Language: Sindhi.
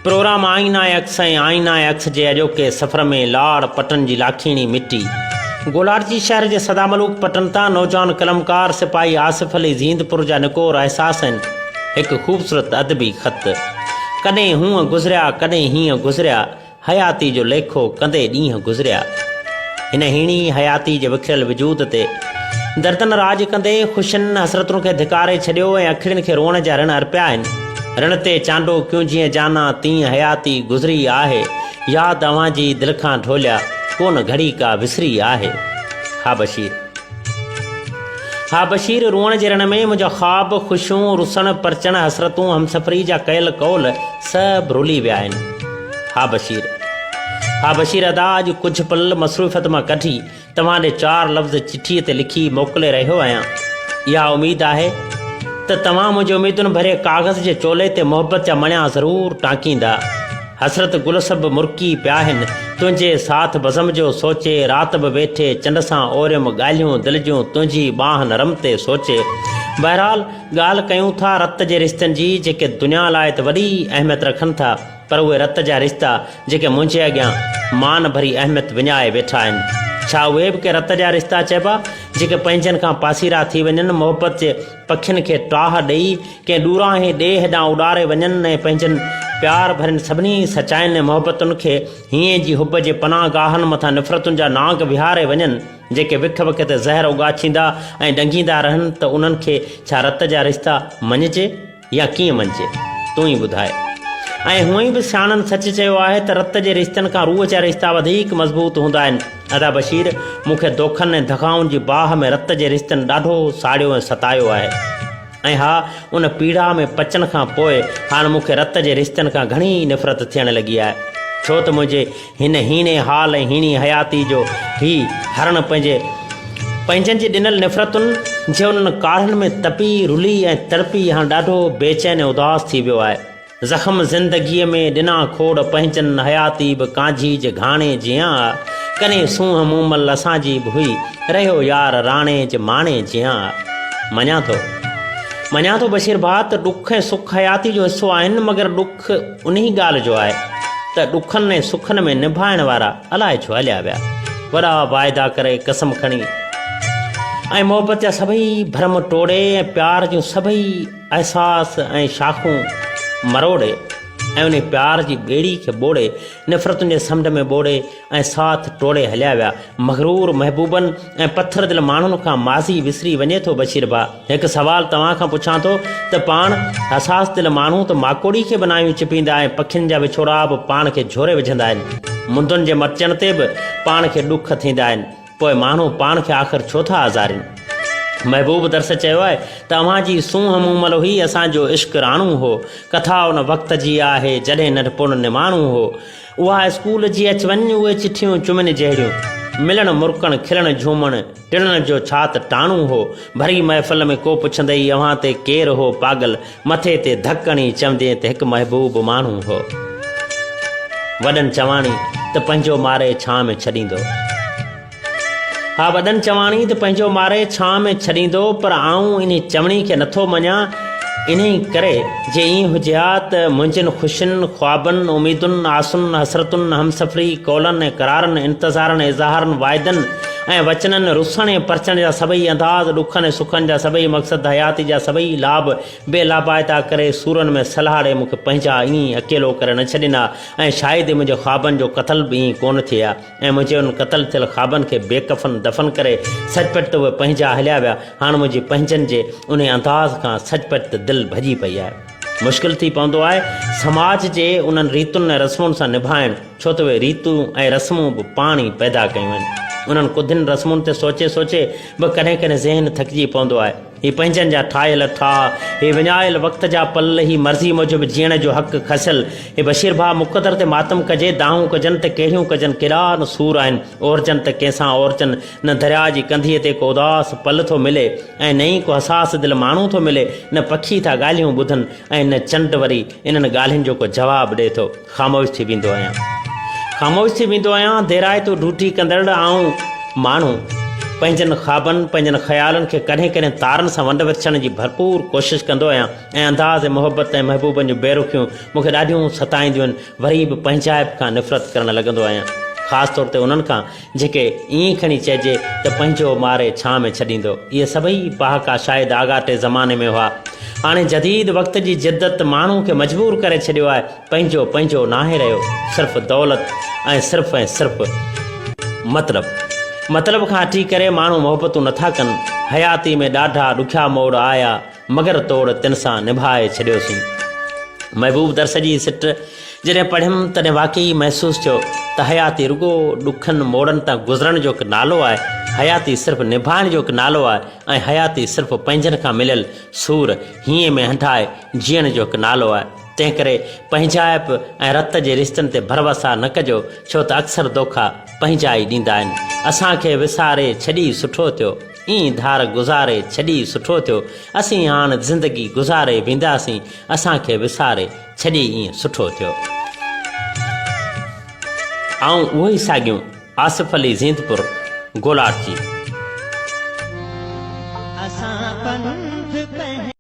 پروگرام آئينا عڪس ۽ آئينا عڪس جي اڄوڪي سفر ۾ لاڙ پٽن جي لاکيڻي مٽي گولاڙچي شهر جي سدا ملوڪ پٽن تان نوجوان قلمڪار سپاهي آصف علي زيندپور جا نڪور احساس آهن هڪ خوبصورت ادبي خط ڪڏهن هونء گذريا ڪڏهن هينء گذريا حياتي جو ليکو ڪندي ڏينهن گذريا. هن هيڻي حياتي جي وکريل وجود تي دردن راڄ ڪندي خوشين حسرتن کي ڌڪاري ڇڏيو ۽ اکڙين کي روئڻ جا رڻ ارپيا آهن. رڻ تي چانڊو ڪيون جيئن جانا تيئن حياتي گذري آهي. ياد اوهان جي دل کان ڍوليا ڪونه گهڙي ڪا وسري آهي. ها بشير. ها بشير روئڻ جي رڻ ۾ منهنجا خواب، خوشيون، رسڻ، پرچڻ، حسرتون، همسفري جا ڪيل قول سڀ رلي ويا آهن. ها بشير. ها بشير ادا اڄ ڪجهه پل مصروفيت مان ڪڍي توهان ڏي چار لفظ چٺيء تي لکي موڪلي رهيو آهيان. اها اميد آهي ته توهان منهنجي اميدن ڀريي ڪاغذ جي چولي تي محبت جا مڻيا ضرور ٽانڪيندا. حسرت گل سڀ مرڪي پيا هن تنهنجي ساٿ بزم جو سوچي رات به ويٺي چنڊ سان اوريم ڳالهيون دل جون تنهنجي ٻانهن نرم تي سوچي بهرحال ڳالهه ڪيون ٿا رت جي رشتن جي جيڪي دنيا لاء ته وڏي اهميت رکن ٿا پر اهي رت جا رشتا جيڪي منهنجي اڳيان مان ڀري اهميت وڃائي ويٺا آهن ڇا اهي به ڪي رت جا رشتا چئبا جيڪي پنهنجن کان پاسيرا ٿي وڃن محبت جي پکين کي ٽاهه ڏيئي ڪنهن ڏورانهين ڏيهه ڏانهن اڏاري وڃن ۽ پنهنجن پيار ڀرين سڀني سچاين ۽ محبتن کي هينئين جي حب جي پناهه گاهن مٿان نفرتن جا نانگ ويهاري وڃن، جيڪي وک وک تي زهر اڳاڇيندا ۽ ڏنگيندا رهن ته انهن کي ڇا رت جا رشتا مڃجي يا ڪيئن مڃجي؟ تون ئي ٻڌاء. ۽ هونئن به سياڻن سچ چيو آهي ته رت جي رشتن کان روح جا رشتا وڌيڪ مضبوط هوندا آهن. ادا بشير، مون کي دوکن ۽ دغائن جي باهه ۾ رت جي رشتن ڏاڍو ساڙيو ۽ ستايو آهي. ۽ ها، ان پيڙا ۾ پچڻ کان پوء هاڻ مون کي رت جي رشتن کان گهڻي نفرت ٿيڻ لڳي آهي. ڇو ته منهنجي هن هيڻي حال ۽ هيڻي حياتي جو هي هرڻ پنهنجي پنهنجن جي ڏنل نفرتن جي انهن ڪاڙهن ۾ تپي، رلي ۽ تڙپي هاڻ ڏاڍو بيچين ۽ اداس ٿي ويو آهي. زخم زندگيء ۾ ڏنا کوڙ پنهنجن حياتي به ڪانجهي جي گهاڻي جيان آ ڪڏهن سونهن مومل اسان جي به هئي رهيو يار راڻي جي ماڻي جيان آ مڃان ٿو مڃان ٿو بشير ڀاء ته ڏک ۽ سک حياتي جو حصو آهن مگر ڏک انهي ڳالهه جو آهي ته ڏکن ۽ سکن ۾ نڀائڻ وارا الائي ڇو هليا ويا وڏا واعدا ڪري قسم کڻي ۽ محبت جا سڀئي ڀرم ٽوڙي ۽ پيار جون سڀئي احساس ۽ شاخون مروڙي ۽ انهي پيار جي ٻيڙي کي ٻوڙي نفرتن جي سمنڊ ۾ ٻوڙي ۽ ساٿ ٽوڙي هليا ويا. مغرور محبوبن ۽ پٿر دل ماڻهن کان ماضي وسري وڃي ٿو بشير ڀاء هڪ سوال توهان کان پڇان ٿو ته پاڻ حساس دل ماڻهو ته ماڪوڙي کي به ناهيون چپيندا ۽ پکين جا وڇوڙا به پاڻ کي جهوري وجهندا آهن مندن جي مٽجڻ تي به پاڻ کي ڏک ٿيندا آهن پوء ماڻهو پاڻ کي آخر ڇو ٿا آزارين؟ محبوب درس چيو آهي ته اوهان جي سونهن مومل هئي، اسان جو عشق راڻو هو. ڪٿا ان وقت جي آهي، جڏهن ننڍپڻ نماڻو هو. اها اسڪول جي اچ وڃ، اهي چٺيون چمين جهڙيون. ملڻ، مرڪڻ، کلڻ، جهومڻ، ٽڙڻ جو ڇا ته ٽاڻو هو. ڀري محفل ۾ ڪو پڇندئي اوهان تي ڪير هو پاڳل، مٿي تي ڌڪ هڻي چوندين ته هڪ محبوب ماڻهو هو. وڏن چواڻي ته پنهنجو ماري ڇانء ۾ ڇڏيندو. ها وڏن چواڻي ته پنهنجو ماري ڇانء ۾ ڇڏيندو پر آئون انهي چوڻي کي نٿو مڃان انهي ڪري جي ائين هجي ها ته منهنجين خوشين، خوابن، اميدن، آسن، حسرتن، همسفري، قولن ۽ قرارن، انتظارن، اظهارن، واعدن ۽ وچنن، رسڻ ۽ پرچڻ جا سڀئي انداز، ڏکن ۽ سکن جا سڀئي مقصد، حياتي جا سڀئي لاڀ بي لاڀائتا ڪري سورن ۾ سلهاڙي مون کي پنهنجا ائين ئي اڪيلو ڪري نه ڇڏين ها ۽ شايد منهنجي خوابن جو قتل به ائين ڪونه ٿئي ها ۽ منهنجي انهن قتل ٿيل خوابن کي بي ڪفن دفن ڪري سچ پچ ته اهي پنهنجا هليا ويا. هاڻ منهنجي پنهنجن جي انهي انداز کان سچ پچ ته دل ڀڄي پئي آهي. مشڪل ٿي پوندو آهي سماج جي انهن ريتن ۽ رسمن سان نڀائڻ ڇو ته اهي ريتون ۽ رسمون به پاڻ ئي پيدا ڪيون آهن. انهن ڪڌين رسمن تي سوچي سوچي به ڪڏهن ڪڏهن ذهن ٿڪجي پوندو آهي. هي پنهنجن جا ٺاهيل ٺاهه، هي وڃايل وقت جا پل، هي مرضي موجب جيئڻ جو حق کسيل، هي بشير ڀاء مقدر تي ماتم ڪجي، دانهون ڪجن ته ڪهڙيون ڪجن، ڪيڏا نه سور آهن، اورجن ته ڪنهن سان اورجن، نه درياء جي ڪنڌيء تي ڪو اداس پل ٿو ملي ۽ نه ئي ڪو حساس دل ماڻهو ٿو ملي، نه پکي ٿا ڳالهيون ٻڌن ۽ نه چنڊ وري انهن ڳالهين جو ڪو جواب ڏئي ٿو. خاموش ٿي ويندو آهيان. خاموش ٿي ويندو آهيان، ديرائتو ڊوٽي ڪندڙ آئون ماڻهو. پنهنجن خوابن، پنهنجن خيالن کي ڪڏهن ڪڏهن تارن سان ونڊ ورڇڻ جي ڀرپور ڪوشش ڪندو آهيان ۽ انداز محبت ۽ محبوبن جون بي رخيون مون کي ڏاڍيون ستائينديون آهن. وري به پنهنجائپ کان نفرت ڪرڻ لڳندو آهيان. خاص طور تي انهن کان جيڪي ائين کڻي چئجي ته پنهنجو ماري ڇانء ۾ ڇڏيندو. اهي سڀئي پهاڪا شايد آڳاٽي زماني ۾ هئا. هاڻي جديد وقت جي جدت ماڻهو کي مجبور ڪري ڇڏيو آهي. پنهنجو پنهنجو ناهي رهيو. صرف دولت ۽ صرف ۽ صرف مطلب. مطلب کان هٽي ڪري ماڻهو محبتون نٿا ڪن. حياتي ۾ ڏاڍا ڏکيا موڙ آيا. مگر توڙ تن سان نڀائي ڇڏيوسين. محبوب درس جي سٽ جڏهن پڙهيم تڏهن واقعي محسوس ٿيو ته حياتي رڳو ڏکن موڙن تان گذرڻ جو هڪ نالو آهي، حياتي صرف نڀائڻ جو هڪ نالو آهي ۽ حياتي صرف پنهنجن کان مليل سور هينئين ۾ هنڍائي جيئڻ جو هڪ نالو آهي. تنهنڪري پنهنجائپ ۽ رت جي رشتن تي ڀروسا نه ڪجو ڇو ته اڪثر دوکا پنهنجا ئي ڏيندا آهن. اسان کي وساري ڇڏي سٺو ٿيو. ائين ڌار گذاري ڇڏي سٺو ٿيو. اسين هاڻ زندگي گذاري وينداسين. اسان کي وساري ڇڏي ائين سٺو ٿيو. آئون اهو ئي ساڳيون آصف علي زيندپور گولاڙچي. اسان پنڌ پنهنجو.